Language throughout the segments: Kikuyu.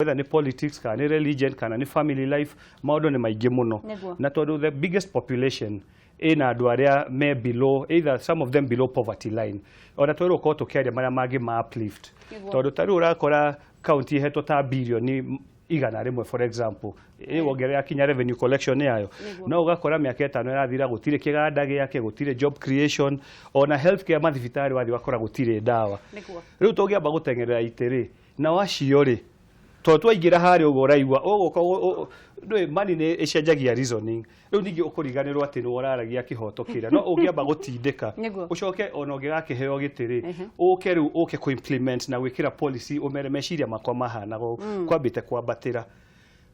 Whether nĩ politics kana nĩ religion kana nĩ family life, maũndũ nĩ maingĩ mũno. Na tondũ the biggest population ĩna andũ arĩa me below, either some of them below poverty line, ona twĩrwo ũkorwo tũkĩaria marĩa mangĩ ma uplift, tondũ ta rĩu ũrakora county ĩhetwo ta birioni 100, for example, ĩ wongerera kinya revenue collection yayo, no ũgakora mĩaka 5 ĩrathira gũtirĩ kĩganda gĩake, gũtirĩ job creation, ona healthcare, mathibitarĩ wathiĩ ũgakora gũtirĩ ndawa. Rĩu tũngĩamba gũteng'erera itĩ rĩ, nao acio rĩ, tondũ twaingĩra harĩa ũguo ũraigua ũgũka ndũĩ money nĩ ĩcenjagia reasoning. Rĩu ningĩ ũkũriganĩrwo atĩ nĩwe ũraragia kĩhoto kĩrĩa, no ũngĩamba gũtindĩka, ũcoke ona ũngĩgakĩheo gĩtĩ rĩ, ũke rĩu ũke kũ-implement na gwĩkĩra policy, ũmere meciria makwa mahanaga ũũ, kwambĩte kwambatĩra.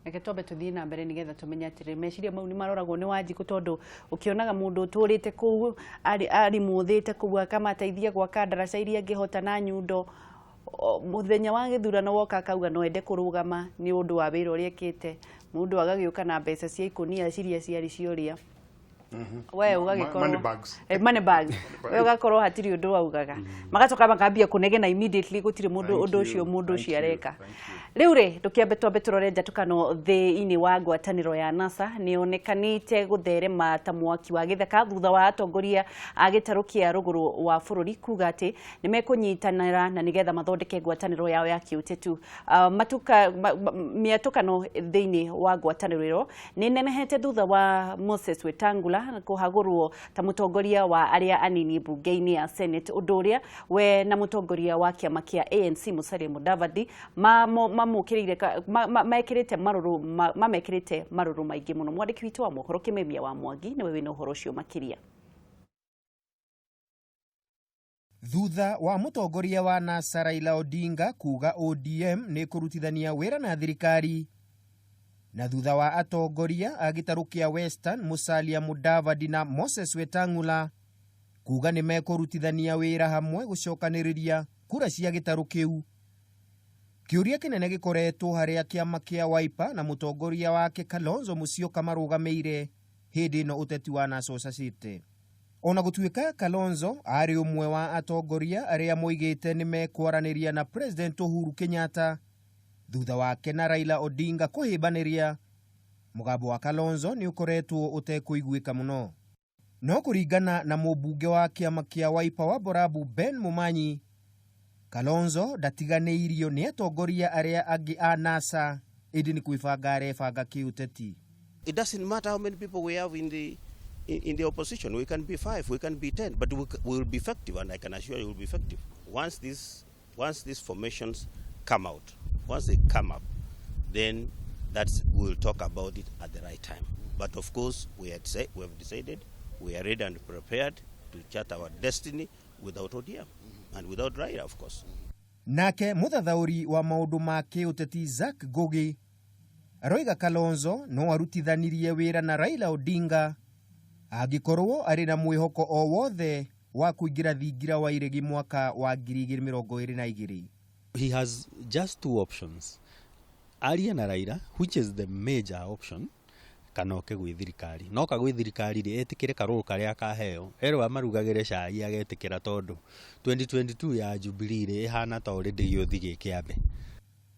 Reke twambe tũthiĩ na mbere nĩgetha tũmenye atĩrĩ, meciria mau nĩ maroragwo nĩ Wanjikũ, tondũ ũkĩonaga mũndũ ũtũrĩte kũu arĩ mũthĩte kũu, akamateithia gwaka ndaraca iria angĩhota na nyundo. Mũthenya wa gĩthurano woka akauga no ende kũrũgama nĩ ũndũ wa wĩra ũrĩa ekĩte, mũndũ agagĩũka na mbeca cia ikũnia ciria ciarĩ ciorĩa we ũgagĩkorwo Money bags. Money bags. We ũgakorwo hatirĩ ũndũ waugaga, magacoka makambia kũnegena immediately gũtirĩ mũndũ ũndũ ũcio mũndũ ũcio areka. Rĩu rĩ, ndũkĩambe twambe tũrore njatũkano thĩinĩ wa ngwatanĩro ya NASA nĩ yonekanĩte gũtherema ta mwaki wa gĩthaka thutha wa atongoria a gĩtarũ kĩa rũgũrũ wa bũrũri kuga atĩ nĩ mekũnyitanĩra na nĩgetha mathondeke ngwatanĩro yao ya kĩũtetu. Matuka mĩatũkano thĩinĩ wa ngwatanĩro ĩyo nĩ nenehete thutha wa Moses Wetangula kũhagũrwo ta mũtongoria wa arĩa anini mbunge-inĩ ya Senate, ũndũ ũrĩa we na mũtongoria wa kĩama kĩa ANC Musalia Mudavadi mamũkĩrĩire mekĩrĩte marũrũ mamekĩrĩte marũrũ maingĩ mũno. Mwandĩki witũ wa mohoro Kĩmemia wa Mwangi nĩwe wĩna ũhoro ũcio makĩria. Thutha wa mũtongoria wa NASA Raila Odinga kuga ODM nĩ kũrutithania wĩra na thirikari, na thutha wa atongoria a gĩtarũ kĩa Western Musalia Mudavadi na Moses Wetang'ula kuga nĩ mekũrutithania wĩra hamwe gũcokanĩrĩria kura cia gĩtarũ kĩu, kĩũria kĩnene gĩkoretwo harĩa kĩama kĩa Wiper na mũtongoria wake Kalonzo Musyoka marũgamĩire hĩndĩ ĩno ũteti wa NASA ũcacĩte. Ona gũtuĩka Kalonzo arĩ ũmwe wa atongoria arĩa moigĩte nĩ mekwaranĩria na President Uhuru Kenyatta thutha wake na Raila Odinga kũhĩmbanĩria, mũgambo wa Kalonzo nĩ ũkoretwo ũtekũiguĩka mũno. No kũringana na mũmbunge wa kĩama kĩa Wiper wa Borabu Ben Momanyi, Kalonzo ndatiganĩirio nĩ atongoria arĩa angĩ a NASA, ĩndĩ nĩ kwĩbanga arebanga kĩũteti. It doesn't matter how many people we have in the opposition. We can be 5, we can be 10, but we will be effective, and I can assure you we will be effective. Once these formations come out, once they come up, then we'll talk about it at the right time. But of course, we have decided we are ready and prepared to chart our destiny without ODM and without Raila, of course. Nake mũthathaũri wa maũndũ ma kĩũteti Zack Ngugi aroiga Kalonzo no arutithanirie wĩra na Raila Odinga angĩkorwo arĩ na mwĩhoko o wothe wa kũingĩra thingira wa iregi mwaka wa 2022. He has just two options. Arie na Raila, which is the major option, kana oke gwĩ thirikari. No ka gwĩ thirikari rĩ, etĩkĩre karũrũ karĩa akaheo. Erwo amarugagĩre cai agetĩkĩra, tondũ 2022 ya Jubilee rĩ, ĩhana ta already gĩũthi gĩ kĩambe.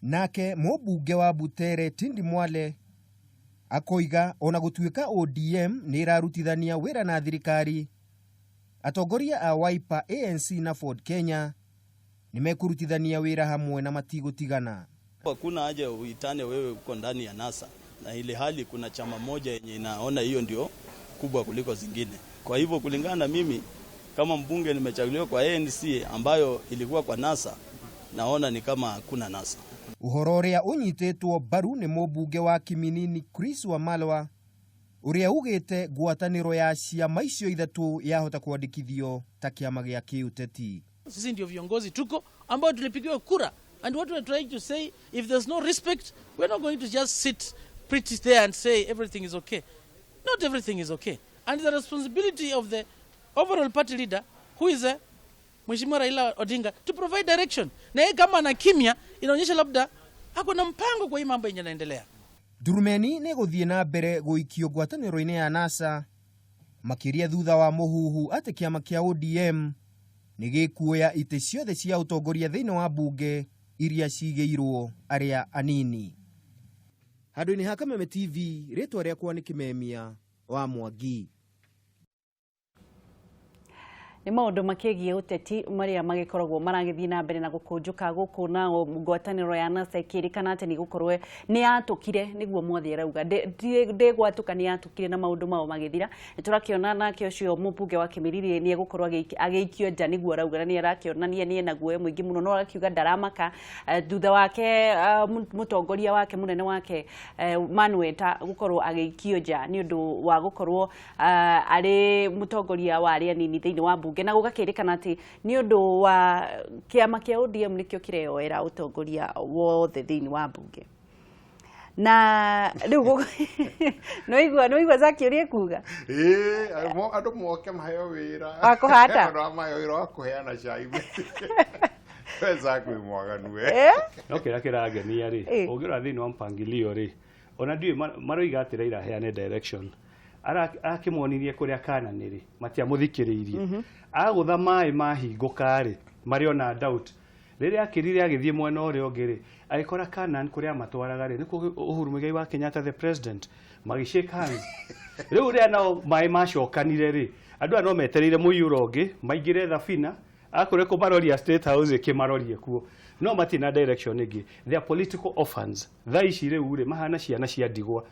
Nake mũmbunge wa Butere Tindi Mwale akoiga ona gũtuĩka ODM nĩ ĩrarutithania wĩra na thirikari, atongoria a Wiper, ANC na Ford Kenya nĩ mekũrutithania wĩra hamwe na matigũtigana. Hakuna haja uitane wewe uko ndani ya NASA na ile hali kuna chama moja yenye inaona hiyo ndio kubwa kuliko zingine. Kwa hivyo kulingana na mimi kama mbunge nimechaguliwa kwa ANC ambayo ilikuwa kwa NASA, naona ni kama hakuna NASA. Ũhoro ũrĩa ũnyitĩtwo mbaru nĩ mũmbunge wa Kiminini Chris Wamalwa ũrĩa ugĩte ngwatanĩro ya ciama icio ithatũ yahota kwandĩkithio ta kĩama gĩa kĩũteti. Sisi ndio viongozi tuko ambao tulipigiwa kura, and what we're trying to say, if there's no respect, we're not going to just sit pretty there and say everything is okay. Not everything is okay, and the responsibility of the overall party leader, who is a Mheshimiwa Raila Odinga, to provide direction. Na yeye kama ana kimya, inaonyesha labda ako na mpango kwa hii mambo yenye yanaendelea. Ndurumeni nĩ gũthiĩ na mbere gũikio ngwatanĩro-inĩ ya NASA makĩria thutha wa mũhuhu atĩ kĩama kĩa ODM nĩ gĩkuoya itĩ ciothe cia ũtongoria thĩinĩ wa mbunge. Iria cigĩirwo arĩa anini. Handũ-inĩ ha Kameme TV, rĩtwa rĩakwa nĩ Kimemia wa Mwangi. Nĩ maũndũ makĩgiĩ ũteti marĩa magĩkoragwo maragĩthiĩ na mbere na gũkũnjũka gũkũ, nao ngwatanĩro ya NASA ĩkĩrĩkana atĩ nĩ gũkorwo nĩ yatũkire, nĩguo Mwathi arauga ndĩgwatũka, nĩ yatũkire na maũndũ mao magĩthira. Nĩ tũrakĩona nake ũcio mũmbunge wa Kĩmĩriri nĩ egũkorwo agĩikio nja, nĩguo arauga, na nĩ arakĩonania nĩ ena guoya mũingĩ mũno, no arakiuga ndaramaka thutha wake mũtongoria wake mũnene wake Manueta gũkorwo agĩikio nja nĩ ũndũ wa gũkorwo arĩ mũtongoria wa arĩa anini thĩinĩ wa mbunge, na gũgakĩrĩkana atĩ nĩ ũndũ wa kĩama kĩa ODM nĩkĩo kĩreyoera ũtongoria wothe thĩinĩ wa mbunge. Na rĩu nĩwaigua Zaki ũrĩa ekuga? Ĩĩ, andũ moke maheo wĩra wa kũhata. Andũ maheo wĩra wa kũheana cai. We Zaki wĩ mwaganu we. No kĩrĩa kĩrangenia rĩ, ũngĩrora thĩinĩ wa mpangilio rĩ, ona ndiũĩ maroiga atĩ Raila aheane direction, arakĩmonirie kũrĩa kana nĩrĩ matiamũthikĩrĩirie, agũtha maĩ mahingũka rĩ, marĩ ona doubt. Rĩrĩa akĩrire agĩthiĩ mwena ũrĩa ũngĩ rĩ, agĩkora Canaan kũrĩa amatwaraga rĩ, nĩkuo Uhuru Muigai wa Kenyatta the president magĩ shake hands. Rĩu rĩrĩa nao maĩ macokanire rĩ, andũ aya no metereire mũiyũro ũngĩ maingĩre thabina, akorwo kũmaroria State House ĩkĩmarorie kuo, no matirĩ na direction ĩngĩ. They are political orphans thaa ici. Rĩu rĩ, mahana ciana cia ndigwa,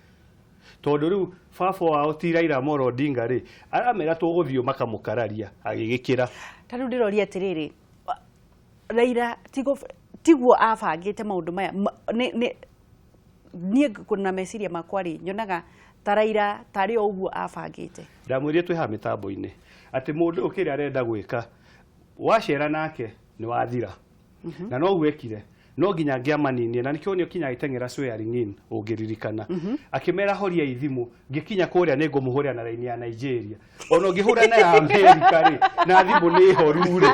tondũ rĩu baba wao ti Raila Amolo Odinga rĩ, aramera tũgũthiĩ makamũkararia agĩgĩkĩra. Ta rĩu ndĩroria atĩrĩrĩ, Raila tiguo abangĩte maũndũ maya? Niĩ na meciria makwa rĩ, nyonaga ta Raila tarĩ o ũguo abangĩte. Ndamwĩrire twĩ haha mĩtambo-inĩ atĩ mũndũ ũyũ kĩrĩa arenda gwĩka, wacera nake nĩ wathira, na noguo ekire, no nginya angĩamaninie, na nĩkĩo nĩ agĩteng'era swearing in, ũngĩririkana akĩmera horia ithimũ, ngĩkinya kũrĩa nĩ ngũmũhũrĩra na raini ya Nigeria, ona ũngĩhũra na ya Amerika rĩ, na thimũ nĩ horu rĩ,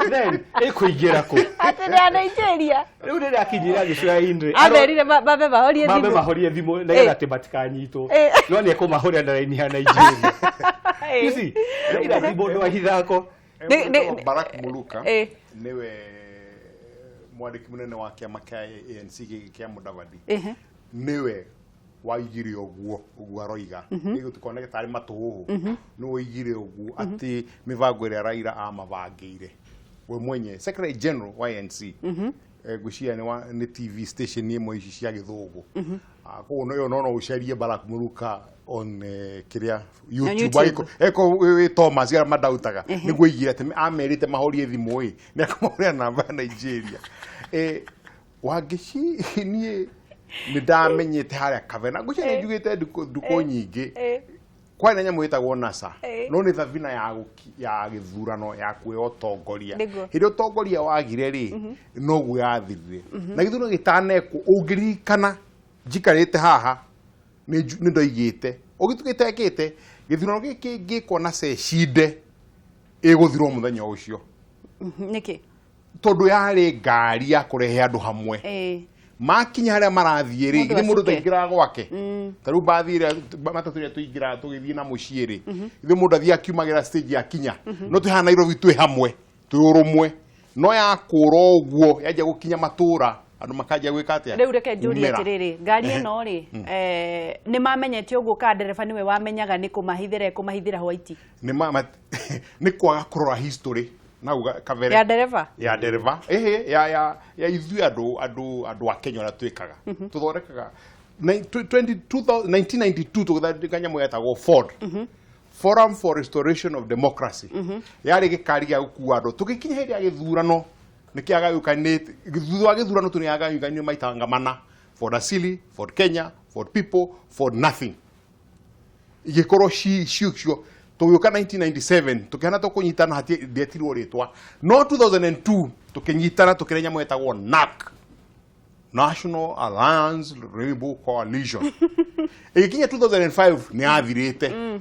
then ĩkũingĩra kũ? Atĩ nĩ ya Nigeria. Rĩu rĩrĩa akinyire agĩswear in rĩ, amerire mambe mahorie mambe thimũ. Mahorie thimũ nĩgetha atĩ matikanyitwo, no nĩ ekũmahũrĩra na raini ya Nigeria. You see, Raila ti mũndũ wa ithako. Barak Muluka nĩwe mwandĩki mũnene wa kĩama kĩa ANC gĩkĩ kĩa Mudavadi, nĩwe waigire ũguo ũguo aroiga, nĩguo tũkoneke tarĩ matũhũhũ. Nĩwe oigire ũguo atĩ mĩbango ĩrĩa Raila amabangĩire we mwenye, secretary general wa ANC, ngwĩciria nĩ TV station ĩmwe ici cia gĩthũngũ. Koguo no no ũcarie Barak Muluka on kĩrĩa YouTube. YouTube. Eko wĩ Thomas arĩa mandautaga nĩguo oigire atĩ amerite mahorie thimũ ĩ, nĩ akũmahũrĩra namba ya Nigeria. Wangeci, niĩ nĩ ndamenyete harĩa kabere na ngwĩciria nĩ njugĩte ndukũ nyingĩ, kwarĩ na nyamũ ĩtagwo NASA, no nĩ thabina ya gĩthurano ya kuoya ũtongoria. Hĩndĩ ũtongoria wagire rĩ, noguo yathirire na gĩthurano gĩtanekwo. Ũngĩririkana njikarĩte haha nĩ ndoigĩte ũgĩtuĩkĩte ĩkĩte gĩthurano gĩkĩ ngĩkwo na cecinde ĩgũthirwo mũthenya ũcio. Nĩkĩ? Tondũ yarĩ ngari ya kũrehe andũ hamwe, makinya harĩa marathiĩ rĩ, Mũndũ githĩ mũndũ acuke. ndaingĩraga gwake? Ta rĩu mbathi ĩrĩa matatũ ĩrĩa tũingĩraga tũgĩthiĩ na mũciĩ rĩ, githĩ mũndũ athiĩ akiumagĩra stage akinya? No twĩ haha Nairobi, twĩ hamwe, twĩ ũrũmwe, no yakũra ũguo yanjia gũkinya matũra, andũ makanjia gwĩka atĩa? Rĩu reke njũrie Kumĩra. atĩrĩrĩ, ngari ĩno rĩ, nĩ mamenyete ũguo kana ndereba nĩwe wamenyaga nĩ kũmahithĩra ekũmahithĩra white? Nĩ kwaga kũrora history na uga kabere Ya ndereba. Ya ndereba, ehe, ya ithuĩ andũ a Kenya ũrĩa twĩkaga, tũthondekaga 1992 tũgĩthondeka nyamũ yetagwo Ford, Forum for Restoration of Democracy, yarĩ gĩkari gĩa gũkua andũ. Tũgĩkinya hĩndĩ ya gĩthurano nĩ kĩagayũkanĩte. Thutha wa gĩthurano tũ nĩ yagayũkanio maita mana: Ford Asili, Ford Kenya, Ford People, Ford Nothing, igĩkorwo ciucio. Tũgĩũka 1997 tũkĩhana tũkũnyitana, hatirĩ ndietirwo rĩtwa, no 2002 tũkĩnyitana, tũkĩrĩa nyamũ ĩtagwo NARC, National Alliance Rainbow Coalition. Ĩgĩkinya 2005 nĩ yathirĩte.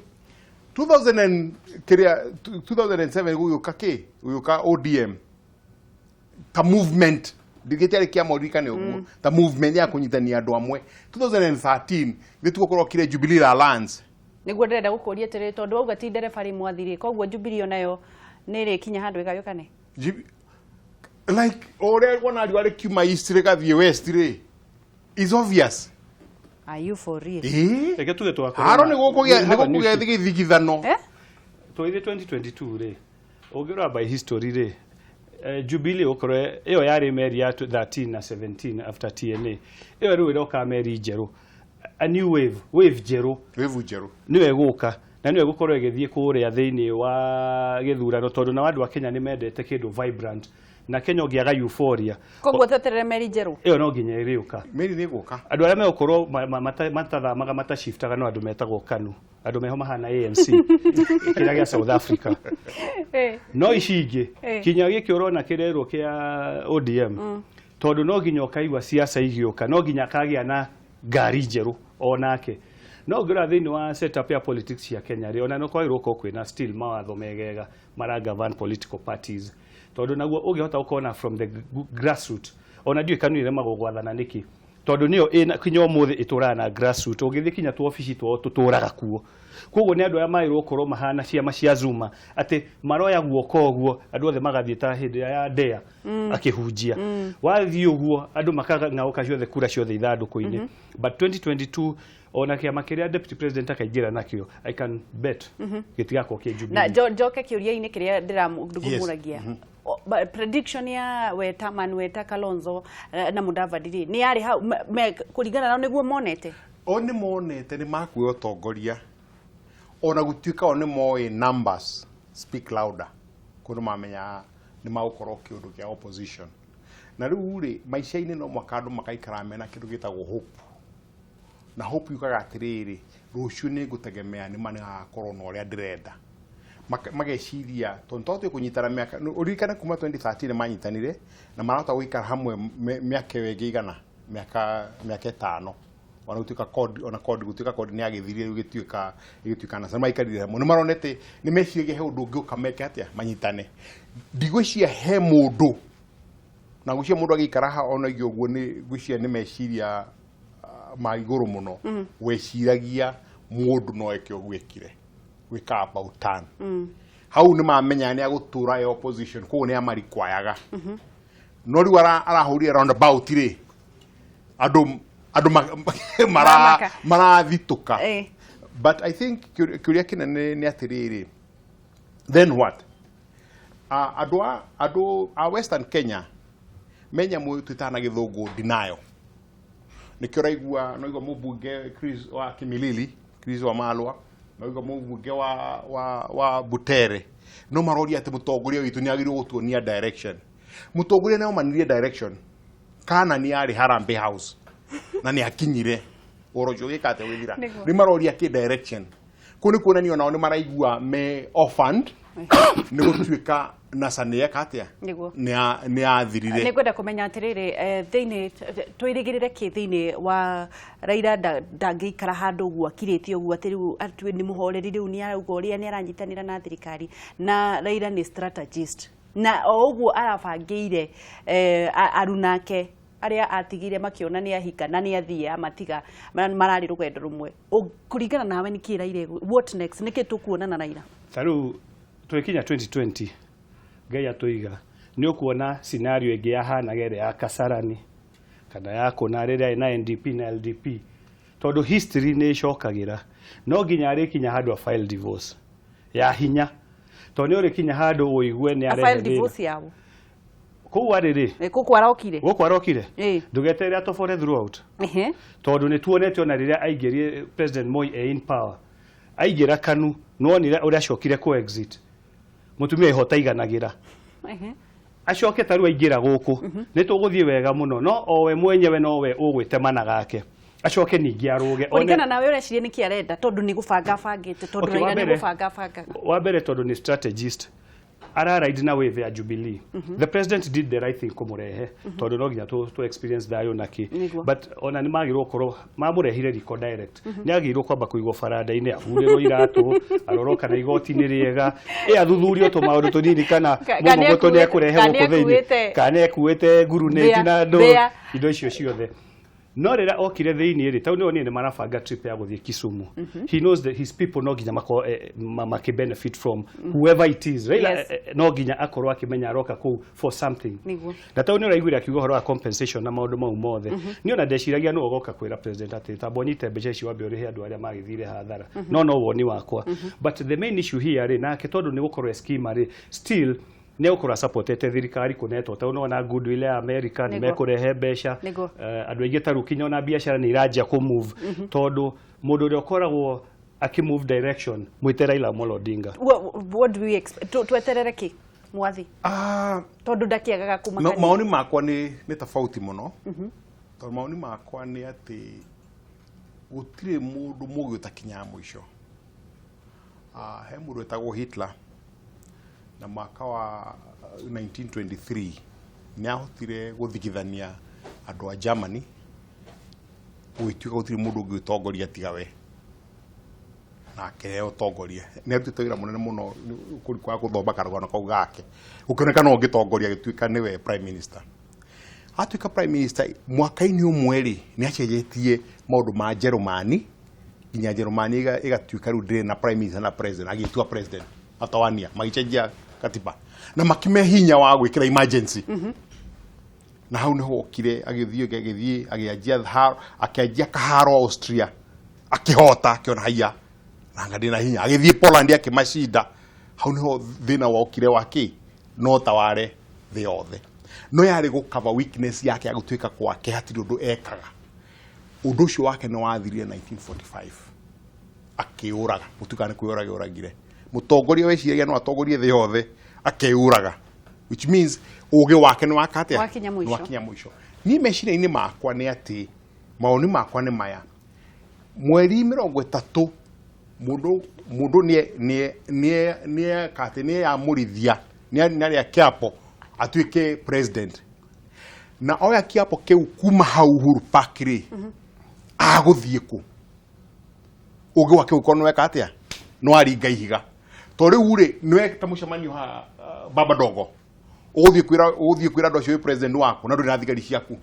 2000 and kĩrĩa 2007 gũgĩũka kĩ, gũgĩũka ODM ta movement, ndigĩtiarĩ kĩama, ũririkane ũguo, ta movement ya kũnyitania andũ amwe. 2013 nĩtuo kũrokire Jubilee Alliance. Nĩguo ndĩrenda gũkũria atĩrĩrĩ, tondũ wauga ti ndereba rĩ mwathirĩ, koguo Jubilee onayo nĩ ĩrĩkinya handũ ĩgayũkane? Like ũrĩa wona riũa rĩkiuma east rĩgathiĩ west rĩ, is obvious. Are you for real? Ĩĩ. Reke tuge tũgakorwo Haro nĩ gũkũgĩa we nĩ have a new gũkũgĩa ship. gĩthigithano. Eh? Tũgĩthiĩ 2022 rĩ, ũngĩrora by history rĩ, Jubilee ũkorwo ĩyo yarĩ meri ya 13 na 17 after TNA, ĩyo rĩu ĩroka meri njerũ, a new wave, wave njerũ. Wave njerũ. Nĩyo ĩgũka na nĩyo ĩgũkorwo ĩgĩthiĩ kũrĩa thĩinĩ wa gĩthurano, tondũ nao andũ a Kenya nĩ mendete kĩndũ vibrant, na Kenya ũngĩaga euphoria. Koguo tweterere meri njerũ. Ĩyo no nginya ĩrĩũka. Meri nĩ ĩgũka. Andũ arĩa megũkorwo matathamaga, matashiftaga, no andũ metagwo KANU, andũ meho mahana ANC kĩrĩa gĩa South Africa. No ici ingĩ, kinya gĩkĩ ũrona kĩrerwo kĩa ODM, tondũ no nginya ũkaigua siasa igĩũka, no nginya akagĩa na ngari njerũ onake. No ũngĩrora thĩinĩ wa setup ya politics cia Kenya rĩ, ona no kwagĩrĩirwo gũkorwo kwĩna still mawatho megega mara govern political parties, tondũ naguo ũngĩhota gũkorwo na from the grassroot. Ona ndiũĩ KANU ĩremagwo gwathana nĩkĩ, tondũ nĩyo ĩna kinya ũmũthĩ ĩtũraga na grassroot. Ũngĩthiĩ kinya tu obici twao tũtũraga kuo. Koguo nĩ andũ arĩa magĩrĩirwo gũkorwo mahana ciama cia Zuma, atĩ maroya guoko ũguo andũ othe magathiĩ, ta hĩndĩ ĩrĩa ya Ndea akĩhunjia, wathiĩ ũguo andũ makang'aũka ciothe, kura ciothe ithandũkũ-inĩ. But 2022, ona kĩama kĩrĩa deputy president akaingĩra nakĩo, I can bet gĩtigakorwo kĩ Jubilee. Na njoke kĩũria-inĩ kĩrĩa ndĩramũragia. Prediction ya Weta Man, Weta Kalonzo na Mudavadi rĩ, nĩ yarĩ hau kũringana nao nĩguo monete? O nĩ monete nĩ makuoya ũtongoria, ona gũtuĩka o nĩ moĩ numbers speak louder, kũndũ mamenya nĩ magũkorwo kĩũndũ kĩa opposition. Na rĩu rĩ, maica-inĩ no mwaka andũ magaikara mena kĩndũ gĩtagwo hope, na hope yugaga atĩrĩrĩ, rũciũ nĩ ngũtegemea nĩ ma nĩ hagakorwo na ũrĩa ndĩrenda. Mageciria tondũ to twĩkũnyitana mĩaka, ũririkane kuma 2013 manyitanire na marahota gũikara hamwe mĩaka ĩyo ĩngĩ igana, mĩaka 5, ona gũtuĩka CORD, ona CORD gũtuĩka CORD nĩ yagĩthirire rĩu ĩgĩtuĩka na maikarire hamwe. Nĩ maronete, nĩ meciragia he ũndũ ũngĩ ũka meke atĩa manyitane. Ndigwĩciria he mũndũ, na ngwĩciria mũndũ agĩikara haha ona ingĩ ũguo nĩ ngwĩciria nĩ meciria ma igũrũ mũno. Weciragia mũndũ no eke ũguo ekire gwĩka about turn. Hau nĩ mamenya nĩ agũtũra ya opposition, koguo nĩ amarikwayaga. No rĩu arahũrire roundabout rĩ, andũ Maramaka. Marathitũka. But I think kĩũria kĩnene nĩ atĩrĩrĩ, then what? Andũ a Western Kenya me nyamũ twĩtaga na gĩthũngũ denial. Nĩkĩo ũraigua no igua mũmbunge Chris wa Kimilili, Chris wa Malwa, no igua mũmbunge wa Butere, no maroria atĩ mũtongoria witũ nĩ agĩrĩirwo gũtuonia direction. Mũtongoria nĩ omanirie direction kana nĩ arĩ Harambee House na nĩ akinyire ũhoro ũcio ũgĩka atĩa gwĩthira. Nĩ maroria kĩ direction kũu, nĩ kuonania onao nĩ maraigua me orphaned nĩ gũtuĩka NASA nĩ eka atĩa. Nĩ yathirire. Nĩ ngwenda kũmenya atĩrĩrĩ, thĩinĩ twĩrĩgĩrĩre kĩ thĩinĩ wa Raila? Ndangĩikara handũ ũguo akirĩte ũguo atĩ rĩu atue nĩ mũhoreri, rĩu nĩ arauga ũrĩa nĩ aranyitanĩra na thirikari. Na Raila nĩ strategist, na o ũguo arabangĩire arunake arĩa atigire makĩona nĩ ahika na nĩ athiĩ amatiga mararĩ rũgendo rũmwe. Kũringana nawe nĩ kĩ Raila what next? Nĩ kĩ tũkuona na Raila? Ta rĩu twĩkinya 2020, Ngai atũiga, nĩ ũkuona scenario ĩngĩ yahanaga ĩrĩa ya Kasarani kana ya kũna rĩrĩa ĩna NDP na LDP, tondũ history nĩ ĩcokagĩra. No nginya arĩkinya handũ a file divorce ya hinya, tondũ nĩ ũrĩkinya handũ ũigue nĩ A arehe file thĩna. Divorce yao? Kũu arĩ rĩ. Gũkũ arokire. Gũkũ arokire. Ndũgeterere atobore throughout, tondũ nĩ tuonete ona rĩrĩa aingĩrie President Moi e in power, aingĩra KANU, nĩwonire ũrĩa acokire kũ exit mũtumia ihota iganagĩra. Acoke ta rĩu aingĩra gũkũ nĩ tũgũthiĩ wega mũno, no o we mwenyewe nowe ũgwĩtemana gake acoke ningĩ arũge. Kũringana nawe ũreciria nĩkĩ arenda, tondũ nĩ gũbanga bangĩte, tondũ Okay, wa Raila nĩ gũbanga bangaga? Wa mbere, tondũ nĩ strategist, araride na wave ya Jubilee. The president did the right thing kũmũrehe, tondũ no nginya tu experience thayũ naki. But ona nĩ magĩrĩirwo gũkorwo mamũrehire riko direct, nĩ agĩrĩirwo kwamba kũigwo baranda-inĩ, ahurĩrwo iratũ, arorwo kana igoti nĩ rĩega, ĩ athuthurio tũmaũndũ tũnini kana Kana mũmũgũtũ nĩ ekũrehe kana gũkũ thĩinĩ, nĩekuĩte kana ekuĩte ngurunĩti mbĩa, na ndũ mbĩa. Indo icio ciothe. No rĩrĩa okire thĩinĩ rĩ, tau nĩo nĩ marabanga trip ya gũthiĩ Kisumu. He knows that his people no nginya makorwo makĩ benefit from whoever it is. Raila no nginya akorwo akĩmenya aroka kũu for something. Na tau nĩ ũraiguire akiuga ũhoro wa compensation na maũndũ mau mothe. Niĩ ona ndeciragia nũ ũgoka kwĩra president atĩ tamba ũnyite mbeca ici wambe ũrĩhe andũ arĩa magĩthire hathara. No woni wakwa. But the main issue here rĩ, nake tondũ nĩ gũkorwo schema rĩ, still nĩ egũkorwo supportete thirikari kũnetwo tau nona goodwill ya America nĩ mekũrehe mbeca. Andũ aingĩ ta rĩu kinya ona biacara nĩ iranjia kũ move, tondũ mũndũ ũrĩa ũkoragwo akĩ move direction mwĩte Raila Amolo Odinga. What do we expect? Tweterere kĩ, Mwathi? Tondũ ndakĩagaga kuma No, maoni makwa nĩ tofauti mũno, tondũ maoni makwa nĩ atĩ gũtirĩ mũndũ mũgĩ ũtakinyaga mũico. He mũndũ wetagwo Hitler, na mwaka wa 1923 nĩ ahotire gũthigithania andũ a Germany, gũgĩtuĩka gũtirĩ mũndũ ũngĩ ũtongoria tiga we, na akĩheo ũtongoria. Nĩ arutĩte wĩra mũnene mũno kwaga gũthoma karũgano kau gake, gũkĩoneka no ũngĩtongoria, agĩtuĩka nĩwe prime minister. Atuĩka prime minister mwaka-inĩ ũmwe rĩ, nĩ acenjetie maũndũ ma Njerumani nginya Njerumani ĩgatuĩka rĩu ndĩrĩ na prime minister na president, agĩtua president atawania, magĩcenjia katiba na makime hinya wa gwĩkĩra emergency. Na hau niho okire agĩthiĩ agĩanjia akĩanjia kaharo Austria, akĩhota, akĩona haiya nanga ndĩna hinya, agĩthiĩ Poland akĩmacinda. Hau niho thĩna wokire wa kĩ no taware thĩ yothe, no yarĩ gũcover weakness yake ya gũtuĩka kwake hatirĩ ũndũ ekaga. Ũndũ ũcio wake nĩ wathirire 1945, akĩũraga, gũtuĩka nĩ kwĩyũraga oragire mũtongoria weciragia no atongorie thĩ yothe, akĩũraga, which means ũgĩ wake nĩ waka atĩa, nĩ wakinya mũico. Niĩ meciria-inĩ makwa nĩ atĩ maoni makwa nĩ maya, mweri 30 mũndũ nĩ atĩ nĩ yamũrithia nĩ arĩa kĩapo atuĩke president, na oya kĩapo kĩu kuma hau Uhuru Park rĩ, agũthiĩ kũ? Ũgĩ wake ũkorwo nĩ weka atĩa, no aringa ihiga. To rĩu rĩ, nĩ ta mũcemanio ha Baba Dogo, ũgũthiĩ kwĩra andũ acio wĩ president waku, na ndũrĩ na thigari ciaku,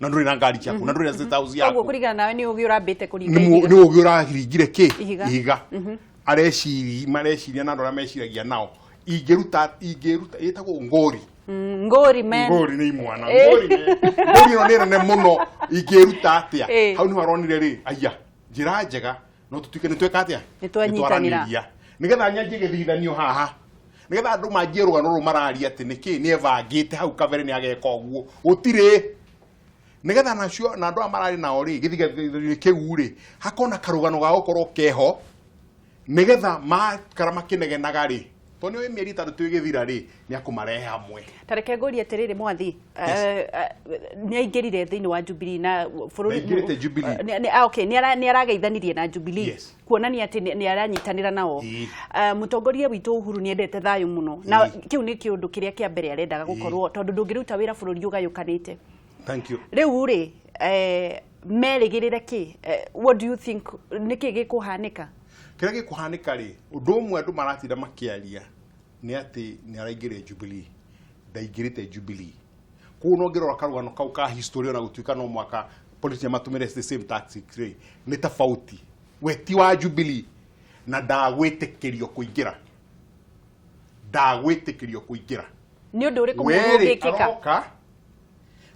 na ndũrĩ na ngari ciaku, na ndũrĩ na state house yaku. Koguo kũringana nawe nĩ ũgĩ ũrambĩte kũringa ihiga. Nĩ ũgĩ ũraringire kĩ? Ihiga. Mareciria na andũ arĩa meciragia nao. Ingĩruta ĩtagwo ngori. Ngori men. Ngori nĩ imwana. Ngori ĩno nĩ nene mũno, ingĩruta atĩa? Hau nĩho aronire rĩ, aya, njĩra njega no tũtuĩke nĩ tweka atĩa? Nĩ twanyitanĩra. Nĩgetha nyanjie gĩthithanio haha, nĩgetha andũ manjie rũgano rũrũ mararia atĩ nĩkĩ nĩ ebangĩte hau kabere nĩ ageka ũguo, gũtirĩ. Nĩgetha nacio na andũ aya mararĩ nao rĩ, gĩthithanio kĩu rĩ, hakona karũgano ga gũkorwo keho, nĩgetha makara makĩnegenaga rĩ, tondũ nĩ mĩeri 3 ĩgĩthira rĩ, nĩ akũmarehe hamwe. Ta reke ngũrie atĩrĩrĩ Mwathi, nĩ aingĩrire thĩinĩ wa Jubilee na bũrũri ndaingĩrĩte Jubilee. Okay, nĩ arageithanirie na Jubilee kuonania atĩ nĩ aranyitanĩra nao. Mũtongoria witũ Uhuru nĩ endete thayũ mũno, na kĩu nĩ kĩũndũ kĩrĩa kĩa mbere arendaga gũkorwo, tondũ ndũngĩruta wĩra bũrũri ũgayũkanĩte. Thank you. Rĩu rĩ, merĩgĩrĩre kĩ? What do you think, nĩkĩ gĩkũhanĩka? Kĩrĩa gĩkũhanĩka rĩ, ũndũ ũmwe andũ maratinda makĩaria nĩ atĩ nĩ araingĩrire Jubilee, ndaingĩrĩte Jubilee. Koguo no ngĩrora karũgano kau ka history, ona gũtuĩka no mwaka politician matũmĩre the same tactics rĩ, nĩ tofauti. We ti wa Jubilee na ndagwĩtĩkĩrio kũingĩra. Ndagwĩtĩkĩrio kũingĩra. Nĩ ũndũ ũrĩkũ mũũru ũngĩkĩka? Aroka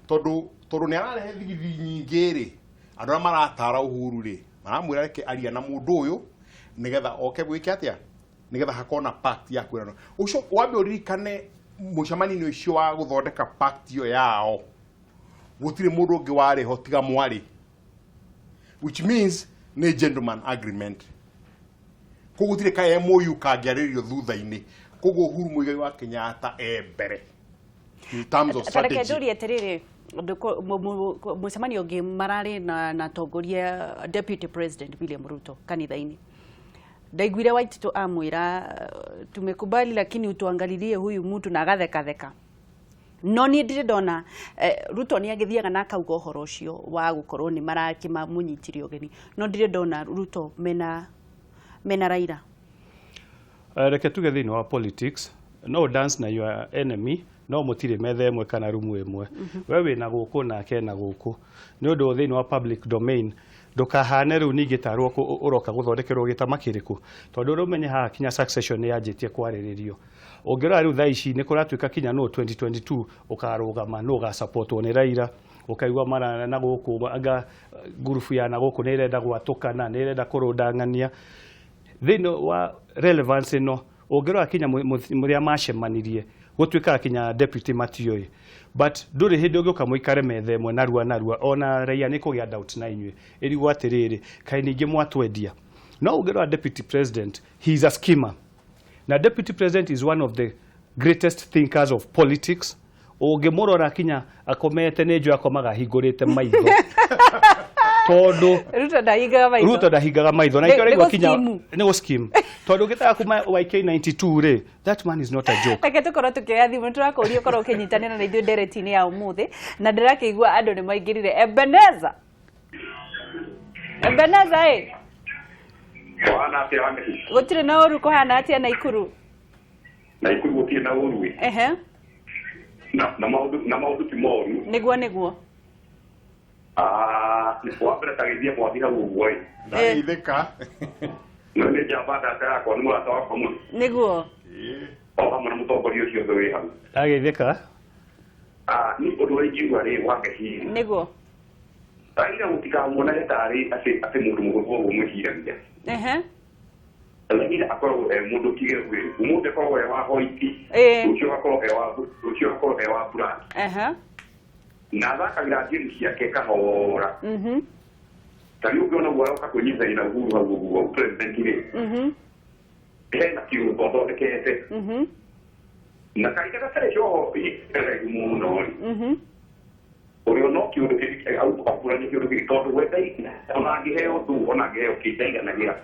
tondũ nĩ ararehe thigithi nyingĩ rĩ, andũ arĩa maratara Uhuru rĩ, maramwĩra reke aria na mũndũ ũyũ nĩgetha oke gwĩke atĩa, nĩgetha hakorwo na pact ya kwĩrana. Ũcio wambe ũririkane mũcemanio ũcio wa gũthondeka pact ĩyo yao, gũtirĩ mũndũ ũngĩ warĩ ho tiga mwarĩ, which means nĩ gentleman agreement. Koguo gũtirĩ ka MOU kangĩarĩrĩrio thutha-inĩ. Koguo Uhuru Muigai wa Kenyatta e mbere in terms of strategy. Tareke njũrie atĩrĩrĩ, mũcemanio ũngĩ mararĩ na atongoria Deputy President William Ruto kanitha-inĩ, ndaiguire Waititu amwĩra tumekubali lakini utuangalilie huyu mtu, na agathekatheka. No niĩ ndirĩ ndona Ruto nĩ agĩthiaga na akauga ũhoro ũcio wa gũkorwo nĩ marakĩmũnyitire ũgeni, no ndirĩ ndona Ruto mena Raila. Reke tuge thĩinĩ wa politics, no dance na your enemy No mũtirĩ metha ĩmwe kana rumu ĩmwe. We wĩna gũkũ nake na gũkũ. Nĩ ũndũ thĩinĩ wa public domain ndũkahane rĩu ningĩ tarwo ũroka gũthondekerwo gĩtama kĩrĩkũ, tondũ rĩu ũmenye haha kinya succession nĩ yanjĩtie kwarĩrĩrio. Ũngĩrora rĩu thaa ici nĩ kũratuĩka kinya nũ 2022 ũkarũgama, nũ ũgasupportwo nĩ Raila, ũkaigua mara na gũkũ anga ngurubu ya na gũkũ nĩ ĩrenda gwatũkana, nĩ ĩrenda kũrũndang'ania. Thĩinĩ wa relevance ĩno ũngĩrora kinya mũrĩa macemanirie gũtuĩkaga kinya deputy matiũĩ, but ndũrĩ hĩndĩ ũngĩũka mũikare metha ĩmwe narua narua, ona raia nĩ kũgĩa doubt na inyuĩ ĩrigwo atĩrĩrĩ, kaĩ ningĩ mwatwendia. No ũngĩrora deputy president, he is a schemer, na deputy president is one of the greatest thinkers of politics. Ũngĩmũrora kinya akomete nĩ njũĩ akomaga ahingũrĩte maitho tondũ Ruto ndahingaga maitho. Ruto ndahingaga maitho na Nĩ- ikĩo raigua nĩ kinya gũ-scheme. nĩ gũ-scheme, tondũ ũngĩtaka kuma YK92 rĩ, that man is not a joke. Reke tũkorwo tũkĩoya thimũ, tũrakũria ũkorwo ũkĩnyitanĩra na ithuĩ ndereti-inĩ ya ũmũthĩ, na ndĩrakĩigua andũ nĩ maingĩrire. Ebeneza, Ebeneza ĩ. Wana atia Wangeci? Gũtirĩ na ũru, kũhana atĩa Naikuru? Na ikuru gũtirĩ na ũru ĩ. Ehe. Na maũndũ ti moru. Nĩguo nĩguo. Ah, wa mbere tageithia mwathi hau ũguo ĩ. Ndageithĩka. No nĩ njamba ndata yakwa, nĩ mũrata wakwa mũno. Nĩguo. O hamwe na mũtongoria ũcio ũngĩ wĩ hau. Ageithĩka. Ah, ni ũndũ ũrĩa ingiuga rĩ Wangeci rĩ. Nĩguo. Raila mũtikamuonage tarĩ atĩ mũndũ mũhũthũ ũguo mwĩciragia. Ehe. Raila akoragwo e mũndũ kigeru ĩ. Ũmũthĩ akoragwo e wa white. Rũciũ agakorwo e wa rũciũ agakorwo e wa black. Na athakagĩra game ciake kahora. Ta rĩu ũngĩona ũguo aroka kwĩnyitithania na Uhuru hau ũguo president rĩ, hena kĩũndũ athondekete. Na kahinda gatarĩ coho raihu mũno rĩ, ũrĩa no kĩũndũ kĩngĩ akuranie kĩũndũ kĩngĩ, tondũ we ona angĩheo tu, ona angĩheo kĩ, ndaiganagĩra.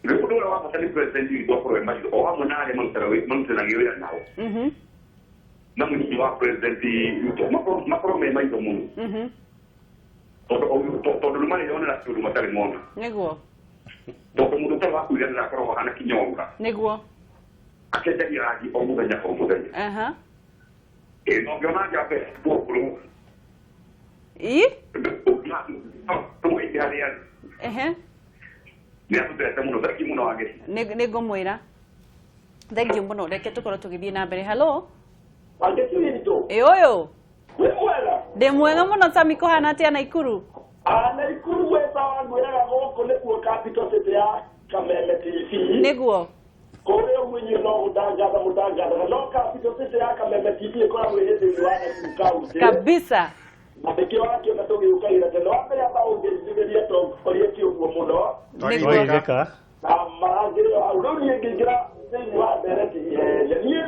Rĩu ũndũ ũrĩa wa bata nĩ president witũ akorwo e maitho o hamwe na arĩa marutithanagia wĩra nao na mũnini wa president Ruto, makorwo me maitho mũno, tondũ nĩ marĩonera kĩũndũ matarĩ mona. Nĩguo. Tondũ mũndũ ũtarĩ wa kũiganĩra akoragwo ahana kinyonga, acenjagia rangi o mũthenya o mũthenya. Ĩ na ũngĩona njamba ĩkũrũ I ũngĩra harĩa nĩ atũtete mũno. Thengi mũno Wangeci. Nĩ ngũmwĩra thengiũ mũno. Reke tũkorwo tũgĩthiĩ na mbere. Hello. Wangeci witũ. Ĩ ũyũ. Wĩ mwega? Ndĩ mwega mũno Sami, kũhana atĩa Naikuru? Ah, Naikuru gwĩta wangwĩraga gũkũ nĩkuo capital city ya Kameme TV. Nĩguo. Kũrĩa ũguo inyuĩ no gũtangatha mũtangathaga, no capital city ya Kameme TV ĩkoragwo ĩrĩ thĩinĩ wa Nakuru County. Kabisa. Na nĩkĩo wakĩona tũgĩũkagira tene. Wa mbere amba ũngeithĩrĩrie tongoria ti ũguo mũno. Twageithĩka. Na marangĩrĩo hau. Rĩu niĩ ngĩingĩra thĩinĩ wa ndereti ihenya, niĩ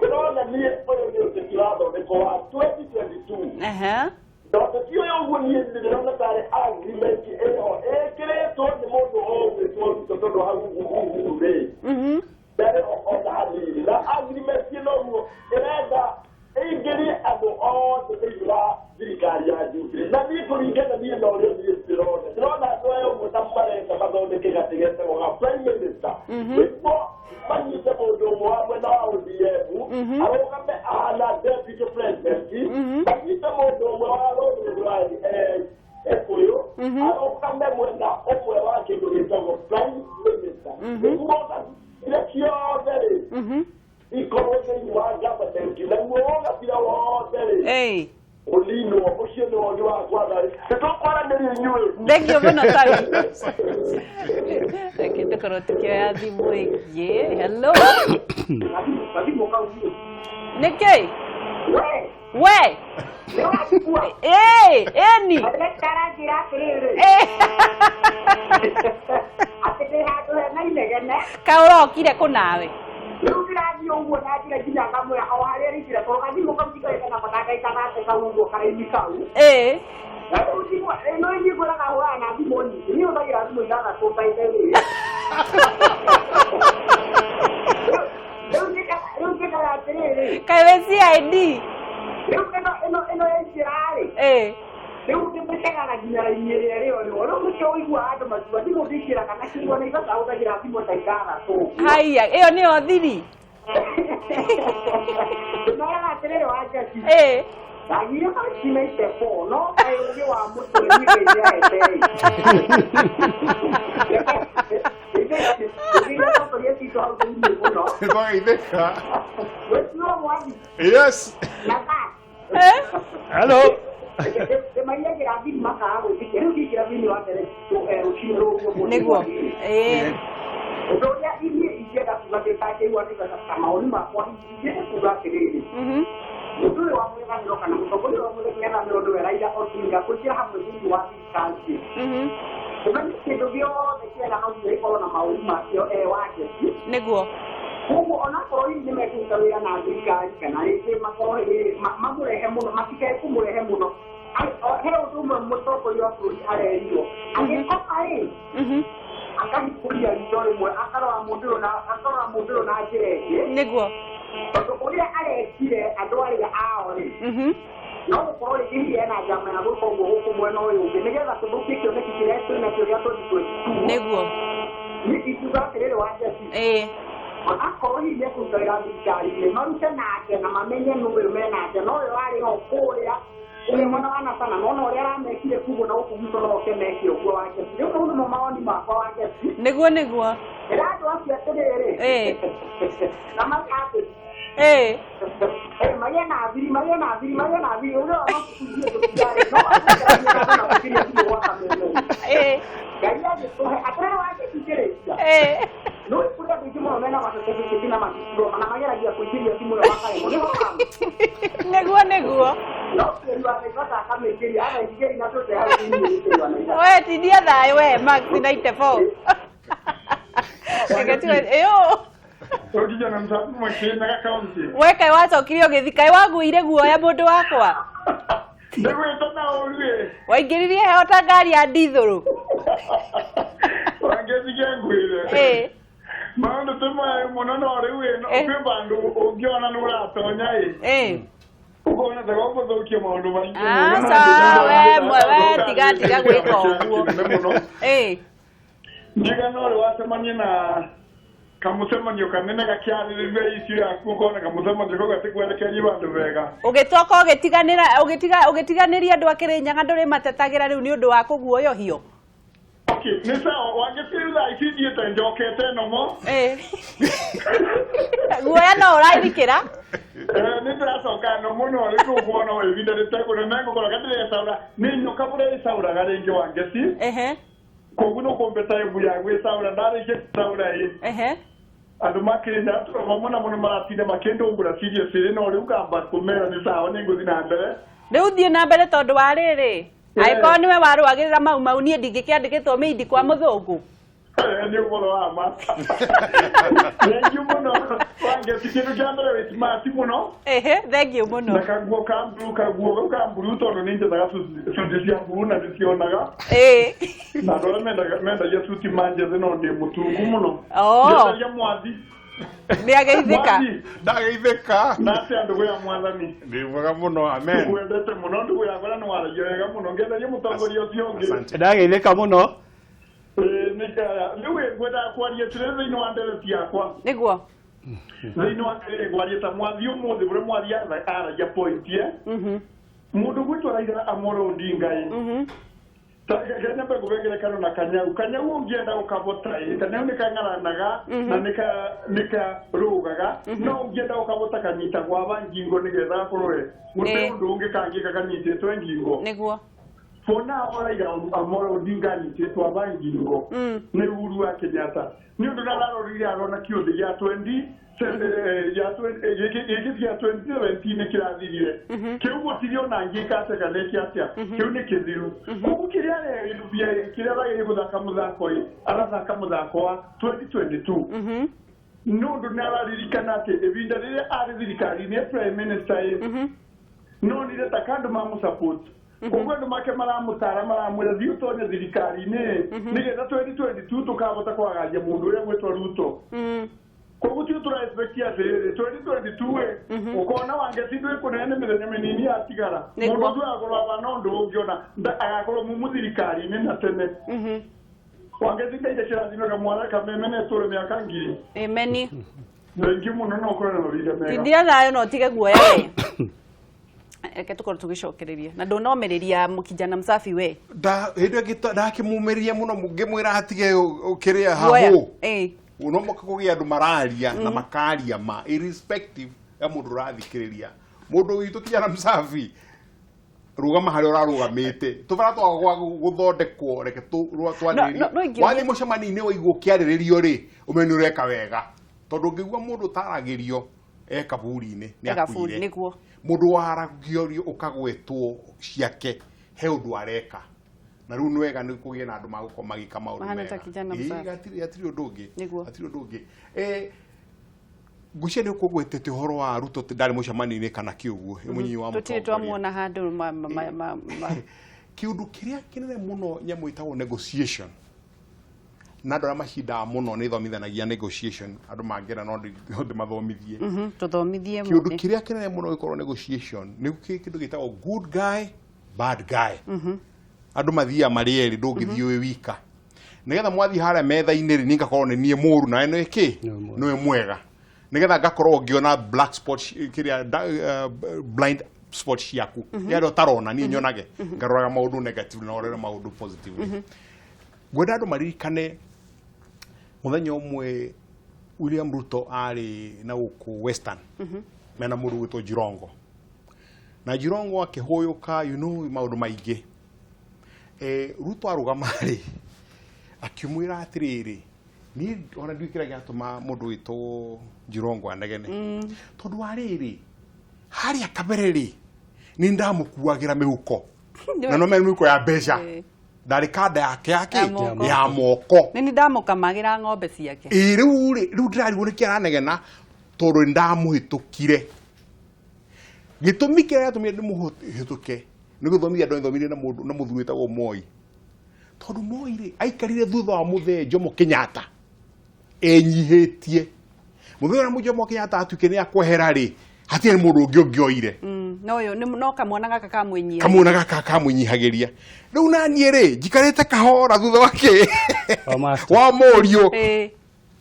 ndĩrona niĩ ũyũ nĩ ũteti wathondekwo wa 2022. Na ũteti ũyũ ũguo niĩ ndĩrona tarĩ agreement ĩho ĩkĩrĩtwo nĩ mũndũ ũgwĩtwo Ruto, tondũ hau ũguo Uhuru rĩ ndarĩ ho ona hanini, na agreement ĩno ũguo ĩrenda ĩingĩrie andũ othe thĩinĩ wa thirikari ya Jubilee. Na niĩ kũringana niĩ na ũrĩa niĩ ndĩrona andũ aya ũguo ta marenda mathondeke gatĩ getagwo ga prime minister, nĩguo manyite mũndũ ũmwe wa mwena wa ODM arũgame ahana deputy president, manyite mũndũ ũmwe wa rũrĩrĩ rwa Gĩkũyũ arũgame mwena ũmwe wa kĩndũ gĩtagwo prime minister, nĩguo iria ciothe rĩ ikorwo thĩinĩ wa government, naguo ũgabira wothe rĩ ũninwo. Ũcio nĩ woni wakwa, tharĩ nĩtũkwaranĩria inyuĩ. Thengiũ mũno Sami. Reke tũkorwo tũkĩoya thimũ ĩngĩ. Hello. Nĩkĩ we ĩ ĩni? Karanjĩra atĩrĩrĩ, atĩ ndĩ handũ hena inegene. Kaũrokire kũ nawe? Rĩu ndĩrathiĩ ũguo na njĩra nginya ngamwĩra o harĩa rĩingĩra, tondũ gathimũ kau ndikarĩte nako na ngaikara thĩ kau ũguo karaini kau. Na rĩu thimũ ĩno inyuĩ ngwĩraga hũraga na thimũ nyingĩ, niĩ hũthagĩra thimũ ithathatũ by the way. Rĩu njĩkaga atĩrĩrĩ, Kaĩ wĩ CID? Rĩu ĩno yaingĩra rĩ, rĩu ndĩmĩtegaga nginya raini ĩrĩa ĩrĩ o rĩu nĩkĩo ũiguaga andũ makiuga thimũ ndingĩraga na kiugo na ithatũ, ahũthagĩra thimũ ta ithathatũ ũguo. Haiya, ĩyo nĩyo thiri. Ndĩmeraga atĩrĩrĩ Wanjeci. Ndagire 1994 no kaĩ ũgĩ wa mũtwe niĩ nĩahete. Yes. Hello. Nĩguo. Ũndũ ũrĩa inyuĩ ingĩenda kuga ndĩtakĩigua ta maoni makwa ingĩenda kuga atĩrĩrĩ mũndũ ũyũ wa mũng'ethanĩro kana mũtongoria wa mũng'ethanĩro nĩwe Raila Odinga kũingĩra hamwe thĩinĩ wa thirikari ũmenye kĩndũ gĩothe kĩega no nginya gĩkorwo na maũru makĩo e Wanjeci. Nĩguo. Koguo onakorwo hihi nĩ mekũruta wĩra na thirikari kana rĩngĩ makorwo mamũrehe mũno matikae kũmũrehe mũno he ũndũ ũmwe mũtongoria wa bũrũri arerirwo angĩkoma ĩ akahingũria ritho rĩmwe akarora mũndũ ũyũ na njĩra ĩngĩ. Nĩguo. Tondũ ũrĩa arekire andũ arĩa ao rĩ no gũkorwo rĩngĩ hihi ena njama ya gwĩka ũguo gũkũ mwena ũyũ ũngĩ nĩgetha tũthũkie kĩoneki kĩrĩa twĩnakĩo gĩa 2022. Nĩguo. Niĩ ingiuga atĩrĩrĩ Wanjeci onakorwo hihi nĩekũruta wĩra thirikari-inĩ marute nake na mamenye nũ ũyũ menake no ũyũ arĩ ho kũrĩa ũrĩa mwena wa Nasana nona ũrĩa aramekire kuguo na gũkũ gwitũ no oke meke ũguo Wanjeci. Rĩu mau nĩmo mawoni makwa Wanjeci. Nĩguo nĩguo. Ĩra andũ acio atĩrĩrĩ na makatĩ magĩe na thiri magĩe na thiri magĩe na thiri ũrĩa wa mabuku no akũgeria na gwaka mene. Ngai agĩtũhe atĩrĩrĩ Wanjeci ngĩrĩkia no kũrĩ andũ aingĩ mũno mena macertificate na madiploma na mageragia kũingĩria thimũ ĩyo makaremwo nĩho wama. Nĩguo nĩguo. No kĩrua Naivasha akamĩingĩria againgĩria na tũte hau thĩinĩ kĩrua Naivasha. We tindia thayũ we Max 94. Reke tuwe ĩyo. Ũkijana msabu Kirinyaga County. We kaĩ wacokire ũgĩthi kaĩ waguire guoya mũndũ wakwa. Ndĩgwĩta na ũru ĩ. Waingĩririe heho ta ngari ya ndithũrũ. Wangĩthiĩ ngwĩre. Maũndũ ti mega mũno no rĩu ĩ kwĩ bandũ ũngĩona nĩ ũratonya ĩ. Ũkona ta gũgũthũkia maũndũ maingĩ mũno. Aca we we tiga tiga gwĩka ũguo. Njiga no rĩ wacemania na kamucemanio kanene gakĩarĩrĩria icio yaku ũkona kamucemanio kau gatikwerekeria bandũ wega. Ũgĩtoka ũgĩtiganĩra ũgĩtiganĩria andũ a Kĩrĩnyaga ndũrĩ matetagĩra rĩu nĩ ũndũ wa kũguoyohio. Okay, nĩ sawa wangĩciria thaa ici thiĩte njokete nomo. Guoya no ũrathikĩra? Nĩ ndĩracoka nomo no rĩu ũkuona ihinda rĩtekũnene ngũkorwo ndĩrecaũra nĩ nyoka mũrecaũraga rĩngĩ Wangeci. Koguo no kũmbeta ĩbu ya gwĩcaũra ndarĩkia gwĩcaũra ĩ. Andũ makĩrĩnya tũroma mũno mũno maratinda makĩndũngũra serious ĩ no rĩu ngamba kũmera nĩ sawa nĩ ngũthiĩ na mbere. Rĩu thiĩ na mbere tondũ wa rĩrĩ angĩkorwo nĩwe warũagĩrĩra mau mau niĩ ndingĩkĩandĩkĩtwo mĩindi kwa mũthũngũ. Nĩ ũhoro wa ma. Thengiũ mũno Wangeci kĩndũ kĩa mbere wĩ smart mũno. Thengiũ mũno. Na kaguo ka blue kaguo kau ka blue tondũ nĩ njethaga suti cia blue na ndĩcionaga. Na andũ arĩa mendagia suti manjethe no ndĩ mũtungu mũno. Njendagia mwathi. Nĩ ageithĩka. Ndageithĩka. Na atĩa ndũgũ ya mwathani. Ndĩ mwega mũno amen. Ngwendete mũno ndũgũ yakwa na nĩ waragia wega mũno ngendagia mũtongoria ũcio ũngĩ. Ndageithĩka mũno. Rĩu ngwendaga kwaria atĩrĩrĩ thĩinĩ wa ndereti yakwa. Nĩguo. Thĩinĩ wa ngwaria ta mwathi ũmũthĩ ũrĩa mwathi aragia point mũndũ gwĩtwo Raila Amolo Odinga ĩ nyambe ngũhe ngerekano na kanyau kanyau ũngĩenda gũkabota ĩ kanyau nĩ kang'aranaga na nĩ karũgaga no ũngĩenda gũkabota kanyitagwo aba ngingo nĩgetha gakorwo ĩ gũtirĩ ũndũ ũngĩ kangĩka kanyitĩtwo ngingo. Nĩguo. For now Raila Amolo Odinga anyitĩtwo aba ngingo nĩ Uhuru wa Kenyatta nĩ ũndũ ndararorire arona kĩũndũ gĩa 20 gĩkĩ gĩa 2017 nĩ kĩrathirire kĩu gũtirĩ ona ngĩka atĩa kana ĩke atĩa kĩu nĩ kĩthiru koguo kĩrĩa kĩrĩa aragĩrĩire gũthaka mũthako ĩ arathaka mũthako wa 2022 nĩ ũndũ nĩ araririkana atĩ ihinda rĩrĩa arĩ thirikari-inĩ prime minister ĩ nonire ta kandũ mamũsupport koguo andũ make maramũtara maramwĩra thiĩ ũtonye thirikari-inĩ nĩgetha 2022 tũkahota kwagaria mũndũ ũrĩa gwĩtwo Ruto. Koguo ti tũra expect atĩrĩrĩ 2022 ĩ ũkona Wangeci ndwĩ kũnene nĩ mĩthenya mĩnini yatigara mũndũ ũcio agakorwo aba no ũndũ ũngĩona agakorwo mumu thirikari-inĩ na tene. Wangeci Ngai kĩrathimo kamwana kameme netũre mĩaka ngiri. Ameni. Thengiũ mũno, no ũkorwo na mahinda mega. Tindira thayũ na ũtige guoya we. Reke tũkorwo tũgĩcokereria na ndũnomĩrĩria mũkijana msafi we. Nda hĩndĩ ĩngĩ ndakĩmũmĩria mũno, ngĩmwĩra atige kĩrĩa Guoya. hahũ. No mũka kũgĩa andũ mararia na makaria ma irrespective ya mũndũ ũrathikĩrĩria. Mũndũ witũ kijana msafi, rũgama harĩa ũrarũgamĩte, tũbara twaga gũthondekwo, reke twarĩrĩrie. No ingĩũria- Wathiĩ mũcemanio-inĩ waigua ũkĩarĩrĩrio rĩ, ũmenye nĩ ũreka wega, tondũ ũngĩigua mũndũ ũtaragĩrio e kaburi-inĩ nĩ E kaburi, akuire. Nĩguo. Mũndũ waragio ũkagwetwo ciake he ũndũ areka, na rĩu nĩ wega nĩ kũgĩe na andũ magũkorwo magĩka maũndũ Mahana ta mega. kijana Ĩĩ, msafi. hatirĩ ũndũ ũngĩ. Nĩguo. Hatirĩ ũndũ ũngĩ. Ngwĩciria nĩ ũkũgwetete ũhoro wa Ruto atĩ ndarĩ mũcemanio-inĩ kana kĩ ũguo, ĩ mũnyinyi wa Tũtirĩ mũtongoria. twamuona handũ ma. Kĩũndũ kĩrĩa kĩnene mũno, nyamũ ĩtagwo negotiation, na andũ arĩa macindaga mũno nĩ thomithanagia negotiation, andũ mangĩenda no ndĩmathomithie. Tũthomithie. Kĩũndũ Mũthĩ. kĩrĩa kĩnene mũno gĩkorwo negotiation nĩ kĩndũ gĩtagwo good guy, bad guy. Andũ mathiaga marĩ erĩ, ndũngĩthiĩ wĩ wika. Nĩgetha mwathiĩ harĩa metha-inĩ rĩ, niĩ ngakorwo nĩ niĩ mũũru nawe nĩ kĩ nĩwe mwega, nĩgetha ngakorwo ngĩona black spot kĩrĩa blind spot ciaku, yarĩa ũtarona niĩ nyonage, ngaroraga maũndũ negative na ũrore maũndũ positively. Ngwenda andũ maririkane mũthenya ũmwe William Ruto arĩ na gũkũ Western mena mũndũ gwĩtwo Jirongo, na Jirongo akĩhũyũka maũndũ maingĩ. Ruto arũgama rĩ, akĩmwĩra atĩrĩrĩ, niĩ ona ndiũĩ kĩrĩa gĩatũma mũndũ wĩtwo Jirongo anegene, tondũ wa rĩrĩ, harĩa kabere rĩ, nĩ ndamũkuagĩra mĩhuko, na no mĩhuko ya mbeca, ndarĩ kanda yake Ya yake moko. Ya moko. Nĩ nĩ ndamũkamagĩra ng'ombe ciake. Ĩ rĩu rĩ, rĩu ndĩrarigwo nĩkĩ aranegena, tondũ nĩ ndamũhĩtũkire. Gĩtũmi kĩrĩa gĩatũmire ndĩmũhĩtũke nĩ gũthomithia andũ nĩthomirie na mũndũ na mũthuri wĩtagwo Moi, tondũ Moi rĩ, aikarire thutha wa mũthee Jomo Kenyatta enyihĩtie. Mũthenya ũrĩa Jomo Kenyatta atuĩkire nĩ akwehera rĩ, hatirĩ mũndũ ũngĩ ũngĩoire. No ũyũ no kamwana gaka kamwĩnyia. Kamwana gaka kamwĩnyihagĩria. Rĩu naniĩ rĩ, njikarĩte kahora thutha wake wa mũriũ,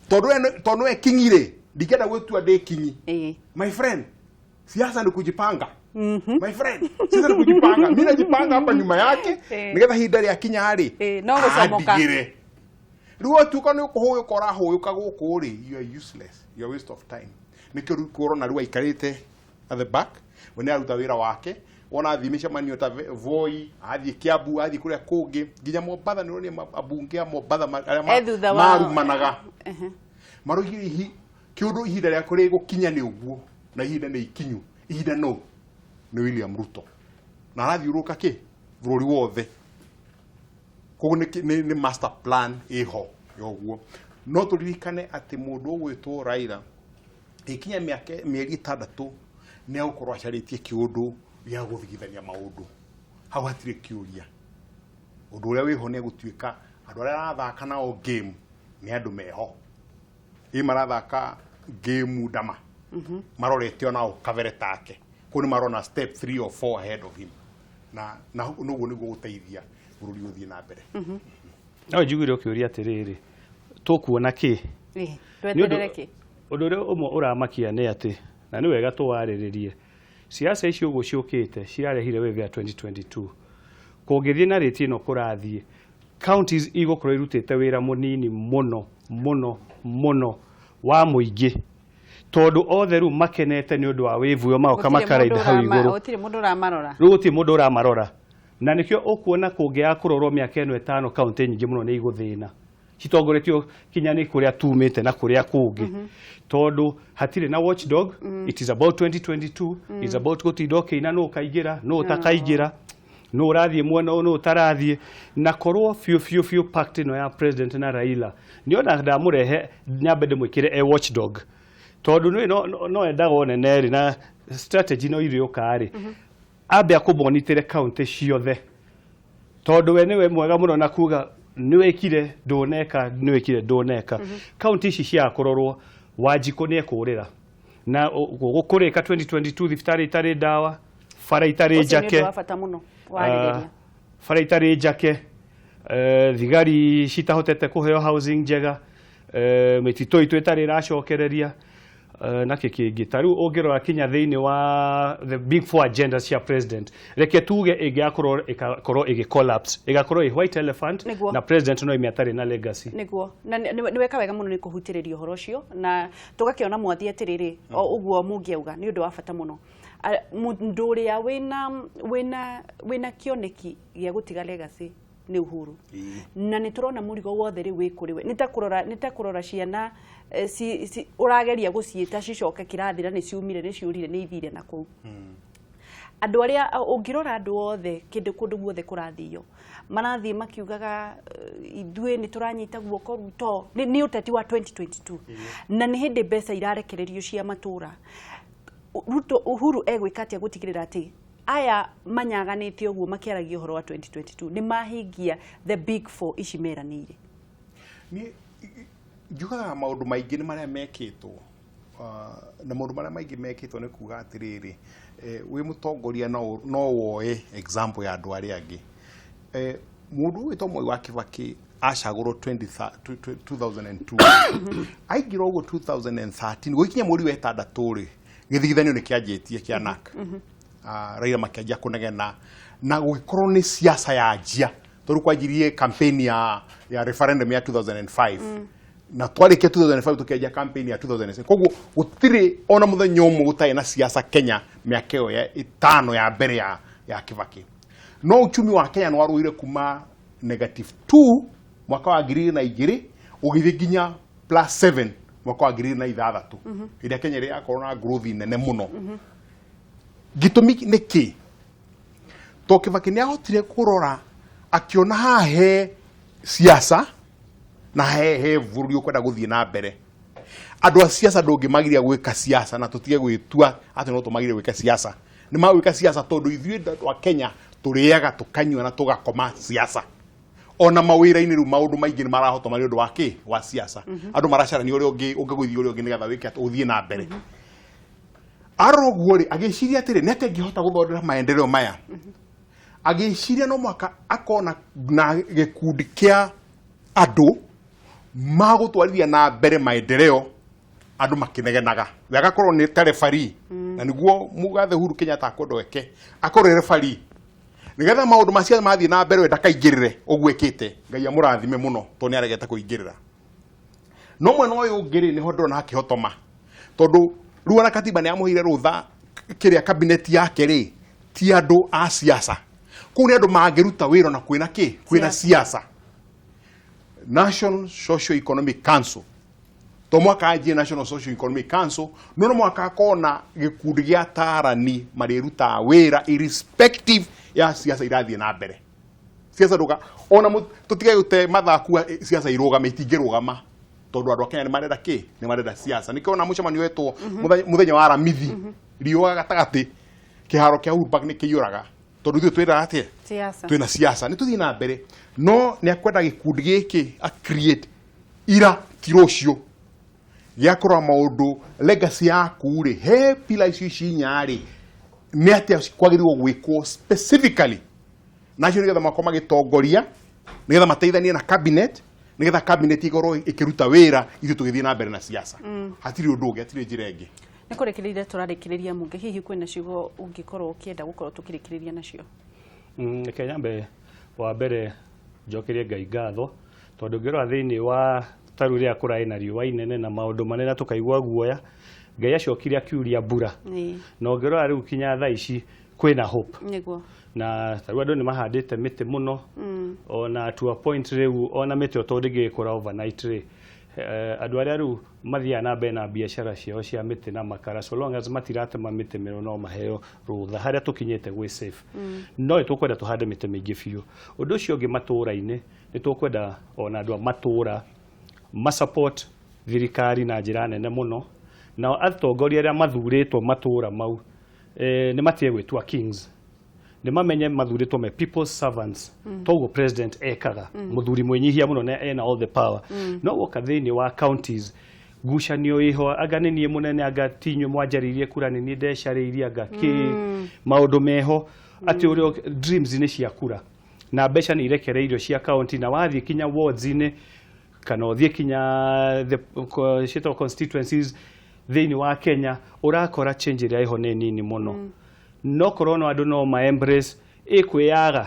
tondũ we kinyi rĩ, ndingĩenda gwĩtua ndĩ kinyi. My friend, siasa ni kujipanga. My friend, siasa ni kujipanga. Mimi najipanga hapa nyuma yake nigetha ihinda rĩa kinya rĩ, No gũcomoka. andigĩre. Rĩu watuĩka nĩ ũkũhũyũka ũrahũyũka gũkũ rĩ, you are useless, you are waste of time. Nĩkĩo rĩu kũrona rĩu aikarĩte at the back, we nĩ aruta wĩra wake. Wona athiĩ mĩcemanio ta Voi, athiĩ Kiambu, athiĩ kũrĩa kũngĩ, nginya Mombatha, nĩ ũronire ambunge a Mombatha arĩa E thutha marumanaga, maroigire kĩũndũ ihinda rĩaku rĩgũkinya nĩ ũguo, na ihinda nĩ ikinyu. Ihinda no nĩ William Ruto, na arathiũrũrũka kĩ bũrũri wothe. Koguo nĩ master plan ĩho ya ũguo. No tũririkane atĩ mũndũ ũgwĩtwo Raila ĩkinya mĩaka mĩeri 6 nĩ egũkorwo acarĩtie kĩũndũ gĩa gũthigithania maũndũ. Hau hatirĩ kĩũria. Ũndũ ũrĩa wĩho nĩ egũtuĩka andũ arĩa arathaka nao game nĩ andũ meho, ĩ marathaka game ndama marorete onao kabere take, kũu nĩ marona step 3 or 4 ahead of him, na noguo nĩguo gũteithia bũrũri ũthiĩ na mbere. No njiguire ũkĩũria atĩrĩrĩ, tũkuona kĩ? Tweterere kĩ? Ũndũ ũrĩa ũmwe ũramakia nĩ atĩ, na nĩ wega tũwarĩrĩrie, siasa icio ũguo ciũkĩte cirarehire wave ya 2022. Kũngĩthiĩ na rĩti ĩno kũrathiĩ, counties igũkorwo irutĩte wĩra mũnini mũno mũno mũno wa mũingĩ, tondũ othe rĩu makenete nĩ ũndũ wa wave ĩyo, magoka Gũtirĩ makaraida mũndũ hau igũrũ. Gũtirĩ mũndũ ũramarora. Rĩu gũtirĩ mũndũ ũramarora, na nĩkĩo ũkuona kũngĩaga kũrorwo mĩaka ĩno 5, kaunti nyingĩ mũno nĩ igũthĩna, citongoretio kinya nĩ kũrĩa tumĩte na kũrĩa kũngĩ, tondũ hatirĩ na watchdog. It is about 2022. It's about gũtinda ũkĩina nũ ũkaingĩra, nũ ũtakaingĩra, nũ ũrathiĩ mwena ũyũ, nũ ũtarathiĩ. Na korwo biũ biũ biũ pact ĩno ya president na Raila nĩ ona ndamũrehe, nyambe ndĩmwĩkĩre e watchdog, tondũ nĩ no endaga ũnene rĩ, na strategy no irĩũka rĩ, ambe akũmonitĩre kaunti ciothe, tondũ we nĩwe mwega mũno na kuga nĩwĩkire ndũneka, nĩwĩkire ndũneka. Kaunti ici ciaga kũrorwo, Wanjikũ nĩ ekũrĩra na gũkũrĩka 2022, thibitarĩ itarĩ ndawa, bara itarĩ Ũcio nĩ njake. ũndũ wa bata mũno warĩrĩria. Ah, bara itarĩ njake, thigari citahotete kũheo housing njega, mĩtitũ itũ ĩtarĩ ĩracokereria. Na kĩ kĩngĩ ta rĩu ũngĩrora kinya thĩinĩ wa the big four agendas cia president, reke tuge ĩngĩgakorwo ĩgakorwo ĩgĩ collapse, ĩgakorwo ĩ white elephant. Na president no ime atarĩ na legacy. Niguo, na nĩ weka wega mũno nĩ kũhutĩrĩria ũhoro ũcio, na tũgakĩona mwathi atĩrĩrĩ, o ũguo mũngĩauga nĩ ũndũ wa bata mũno. Mũndũ ũrĩa wĩna kĩoneki gĩa gũtiga legacy nĩ Uhuru, na nĩ tũrona mũrigo wothe rĩu wĩ kũrĩ we. Nĩ ta kũrora ciana ũrageria gũciĩta cicoke kĩrathi na nĩ ciumire, nĩ ciũrire, nĩ ithire na kũu. Andũ arĩa ũngĩrora, andũ othe kĩndũ kũndũ guothe kũrathio, marathiĩ makiugaga, ithuĩ nĩ tũranyita guoko Ruto. Nĩ ũteti wa 2022, na nĩ hĩndĩ mbeca irarekererio cia matũra. Ruto, Uhuru egwĩka atĩa gũtigĩrĩra atĩ aya manyaganĩte ũguo makĩaragia ũhoro wa 2022 nĩ mahingia the big four ici meranĩire? Niĩ njugaga maũndũ maingĩ nĩ marĩa mekĩtwo. Na maũndũ marĩa maingĩ mekĩtwo nĩ kuga atĩrĩrĩ, wĩ mũtongoria no woe example ya andũ arĩa angĩ. Mũndũ ũgwĩtwo Mwai wa Kibaki acagũrwo 20 2002, aingĩra ũguo 2013, gũgĩkinya mweri wa ĩtandatũ rĩ, gĩthigithanio nĩ kĩanjĩtie kĩa NARC. Raila makĩanjia kũnegena na gũgĩkorwo nĩ siasa yanjia, tondũ kwanjirie campaign ya referendum ya 2005, na twarĩkia 2005 tũkĩanjia campaign ya 2006. Koguo gũtirĩ ona mũthenya ũmwe gũtarĩ na siasa Kenya mĩaka ĩyo ya ĩtano ya mbere ya Kibaki. No uchumi wa Kenya nĩ warũire kuma negative 2 mwaka wa 2002 ũgĩthiĩ nginya plus 7 mwaka wa 2006, ĩrĩa Kenya ĩrĩa yakorwo na growth nene mũno. Gĩtũmi nĩ kĩ? To Kibaki nĩ ahotire kũrora, akĩona haha he siasa na he bũrũri ũkwenda gũthiĩ na mbere. Andũ a siasa ndũngĩmagiria gwĩka siasa, na tũtige gwĩtua atĩ no tũmagirie gwĩka siasa. Nĩ magwĩka siasa tondũ ithuĩ andũ a Kenya tũrĩaga, tũkanyua na tũgakoma siasa. Ona mawĩra-inĩ rĩu maũndũ maingĩ nĩ marahotoma nĩ ũndũ wa kĩ? Wa siasa. Andũ maracarania ũrĩa ũngĩ ũngĩgũithia ũrĩa ũngĩ nĩgetha wĩke atĩ ũthiĩ na mbere. Arora ũguo rĩ, agĩciria atĩrĩ, nĩ atĩa angĩhota gũthondeka maendeleo maya? Agĩciria no mwaka akona na gĩkundi kĩa andũ magũtwarithia na mbere maendeleo. Andũ makĩnegenaga, we agakorwo nĩ ta referee, na nĩguo mũgathe Uhuru Kenyatta akwenda eke, akorwo referee nĩgetha maũndũ macio mathiĩ na mbere we ndakaingĩrĩre. Ũguo ĩkĩte, Ngai amũrathime mũno tondũ nĩ aregete kũingĩrĩra. No mwena ũyũ ũngĩ rĩ, nĩho ndĩrona hakĩhotoma, tondũ rĩu ona katiba nĩ yamũheire rũtha kĩrĩa cabinet yake rĩ ti andũ a siasa. Kũu nĩ andũ mangĩruta wĩra na kwĩna kĩ? Kwĩna siasa. National Social Economic Council, to mwaka anjie National Social Economic Council, no mwaka akona gĩkundi gĩa atarani marĩrutaga wĩra irrespective ya siasa irathiĩ na mbere. Siasa ndũga ona tũtige gũte mathaa kuga siasa irũgame, itingĩrũgama, tondũ andũ a Kenya nĩ marenda kĩ? Nĩ marenda siasa. Nĩkĩo ona mũcemanio wetwo mũthenya wa Aramithi, riũa gatagatĩ, kĩharo kĩa Uhuru Park nĩ kĩiyũraga, tondũ ithuĩ twĩraga atĩa? Siasa. Twĩna siasa, nĩ tũthiĩ na mbere. No nĩ akwenda gĩkundi gĩkĩ a create ira ti rũciũ gĩa kũrora maũndũ legacy yaku rĩ, he pillar icio ici inya rĩ, nĩ atĩa kwagĩrĩirwo gwĩkwo specifically nacio, nĩgetha makorwo magĩtongoria, nĩgetha mateithanie na cabinet, nĩgetha cabinet ĩkorwo ĩkĩruta wĩra, ithuĩ tũgĩthiĩ na mbere na siasa. Hatirĩ ũndũ ũngĩ, hatirĩ njĩra ĩngĩ. Nĩ kũrĩkĩrĩria tũrarĩkĩrĩria. Mũngĩ, hihi kwĩna ciugo ũngĩkorwo ũkĩenda gũkorwo tũkĩrĩkĩrĩria nacio? Reke nyambe wa mbere njokerie Ngai ngatho, tondũ ngĩrora thĩinĩ wa ta rĩu rĩrĩa kũrarĩ na riũa inene na maũndũ manene tũkaigua guoya, Ngai acokire akiuria mbura. Na ũngĩrora rĩu kinya thaa ici kwĩna hope. Na ta rĩu andũ nĩ mahandĩte mĩtĩ mũno, ona to a point rĩu ona mĩtĩ ĩyo tondũ ndĩngĩgĩkũra overnight rĩ, andũ arĩa rĩu mathiaga na mbere na biacara ciao cia mĩtĩ na makara, so long as matiratema mĩtĩ mĩro, no maheo rũtha. Harĩa tũkinyĩte gwĩ safe. No nĩ tũkwenda tũhande mĩtĩ mĩingĩ biũ. Ũndũ ũcio ũngĩ, matũũra-inĩ nĩ tũkwenda ona andũ a matũũra masupport thirikari na njĩra nene mũno, nao atongoria arĩa mathurĩtwo matũũra mau, nĩ matige gwĩtua kings, nĩ mamenye mathurĩtwo me people's servants. Toguo president ekaga, mũthuri mwĩnyihia mũno na ena all the power. No woka thĩinĩ wa counties, ngucanio ĩho, anga nĩ niĩ mũnene, anga ti inyuĩ mwanjarĩirie kura, nĩ niĩ ndecarĩirie, anga kĩ, maũndũ meho atĩ ũrĩa dreams nĩ cia kura na mbeca nĩ irekereirio cia county, na wathiĩ kinya wards-inĩ kana ũthiĩ kinya the ciĩtagwo constituencies, Thĩinĩ wa Kenya ũrakora change ĩrĩa ĩho nĩ nini mũno, no korwo no andũ no ma embrace ĩkwĩyaga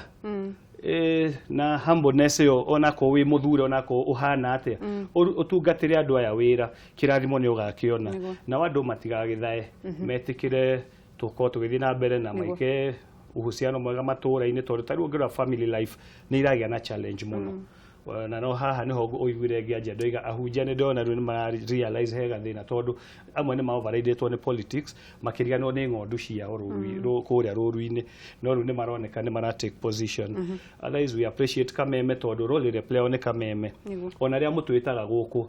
na humbleness ĩyo, onakorwo wĩ mũthure, onakorwo ũhana atĩa, ũtungatĩre andũ aya wĩra, kĩrathimo nĩ ũgakĩona. Nao andũ matigagĩthae, metĩkĩre tũkorwo tũgĩthiĩ na mbere na maike uhusiano mwega matũra-inĩ, tondũ ta rĩu ũngĩrora family life nĩ iragĩa na challenge mũno. Na no haha niho ũiguire ngĩanjia ndoiga ahunjia nĩ ndona rĩu nĩ mara realize he gathĩna, tondũ amwe nĩ ma overridetwo nĩ politics, makĩriganĩrwo nĩ ng'ondu ciao kũrĩa rũru-inĩ, no rĩu nĩ maroneka nĩ mara take position. Otherwise we appreciate Kameme, tondũ role ĩrĩa play nĩ Kameme, ona rĩrĩa mũtwĩtaga gũkũ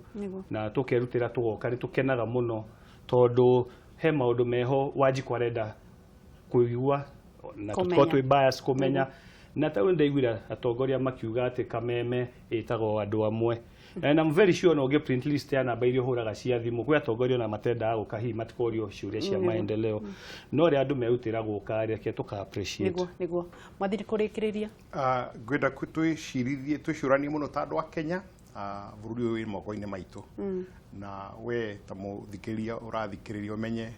na tũkerutĩra tũgoka, nĩ tũkenaga mũno, tondũ he maũndũ meho Wanjikũ arenda kũigua na tũtikorwo twĩ bias kũmenya. Na ta rĩu ndaiguire atongoria makiuga atĩ Kameme ĩtagwo andũ amwe, and I'm very sure no ũngĩ print list ya namba iria ũhũraga cia thimũ kwĩ atongoria ona matendaga gũka, hihi matikorio ciũria cia maendeleo, no rĩrĩa andũ merutĩra gũka, reke tũka appreciate. Niguo mwathiri kũrĩkĩrĩria. Ngwenda twĩcirithie, twĩcũranie mũno ta andũ a Kenya. Bũrũri ũyũ wĩ moko-inĩ maitũ, na we ta mũthikĩrĩria ũrathikĩrĩria, ũmenye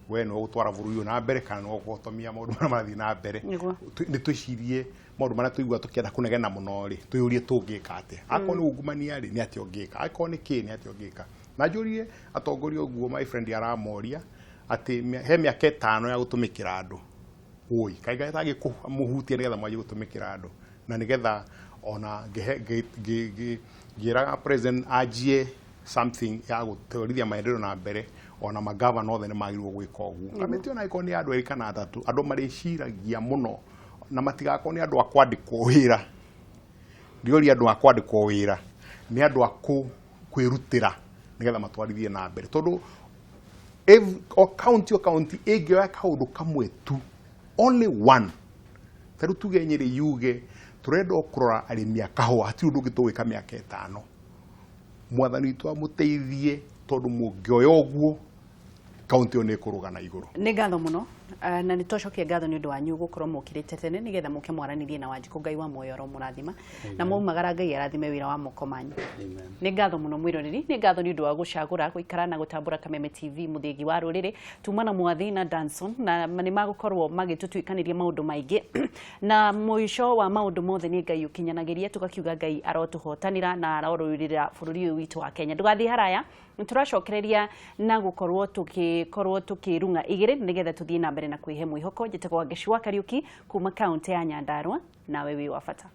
we nĩwe ũgũtwara bũrũri ũyũ na mbere kana nĩwe ũkũhotomia maũndũ marĩa marathiĩ na mbere. Nĩ twĩcirie maũndũ marĩa tũigua tũkĩenda kũnegena mũno rĩ, twĩyũrie tũngĩka atĩa. Akorwo nĩ ungumania rĩ, nĩ atĩa ũngĩka? Akorwo nĩ kĩ, nĩ atĩa ũngĩka? Na njũrie atongoria ũguo, my friend aramoria atĩ he mĩaka 5 ya gũtũmĩkĩra andũ, ũi kaĩ gatangĩkũmũhutia nĩgetha mwanjie gũtũmĩkĩra andũ, na nĩgetha ona ngĩraga president anjie something ya gũtwarithia maendeleo na mbere, ona magavana othe nĩ magĩrĩirwo gwĩka ũguo. Kamĩtĩ ona ĩkorwo nĩ andũ erĩ kana atatũ, andũ marĩciragia mũno na matigakorwo nĩ andũ a kwandĩkwo wĩra. Ndioria andũ a kwandĩkwo wĩra, nĩ andũ a kwĩrutĩra nĩgetha matwarithie na mbere, tondũ o county, o county ĩngĩoya kaũndũ kamwe tu, only one, ta rĩu tuge Nyĩrĩ yuge tũrenda o kũrora arĩmi a kahũa, hatirĩ ũndũ ũngĩ tũgwĩka mĩaka 5, mwathani witũ amũteithie, tondũ mũngĩoya ũguo kaunti ĩyo nĩ ĩkũrũga na igũrũ. Nĩ ngatho mũno, na nĩ twacokia ngatho nĩ ũndũ wanyu gũkorwo mũkĩrĩte tene nĩgetha mũke mwaranĩrie na Wanjikũ. Ngai wa muoyo aromũrathima na maumagara, Ngai arathime wĩra wa moko manyu. Nĩ ngatho mũno mwĩroreri, nĩ ngatho nĩ ũndũ wa gũcagũra gũikara na gũtambũra Kameme TV, mũthĩgi wa rũrĩrĩ. Tuma na Mwathi na Danson na nĩ magũkorwo magĩtũtuĩkanĩria maũndũ maingĩ, na mũico wa maũndũ mothe nĩ Ngai ũkinyanagĩria, tũgakiuga Ngai arotũhotanĩra na arorũĩrĩra bũrũri ũyũ witũ wa Kenya. Ndũgathiĩ haraya, tũracokereria na gũkorwo tũgĩkorwo tũkĩrung'a igĩrĩ nĩgetha tũthiĩ na mbere na kwĩhe mwĩhoko. Njĩtagwo Wangeci wa Kariũki kuma kaũntĩ ya Nyandarua, nawe wĩ wa bata.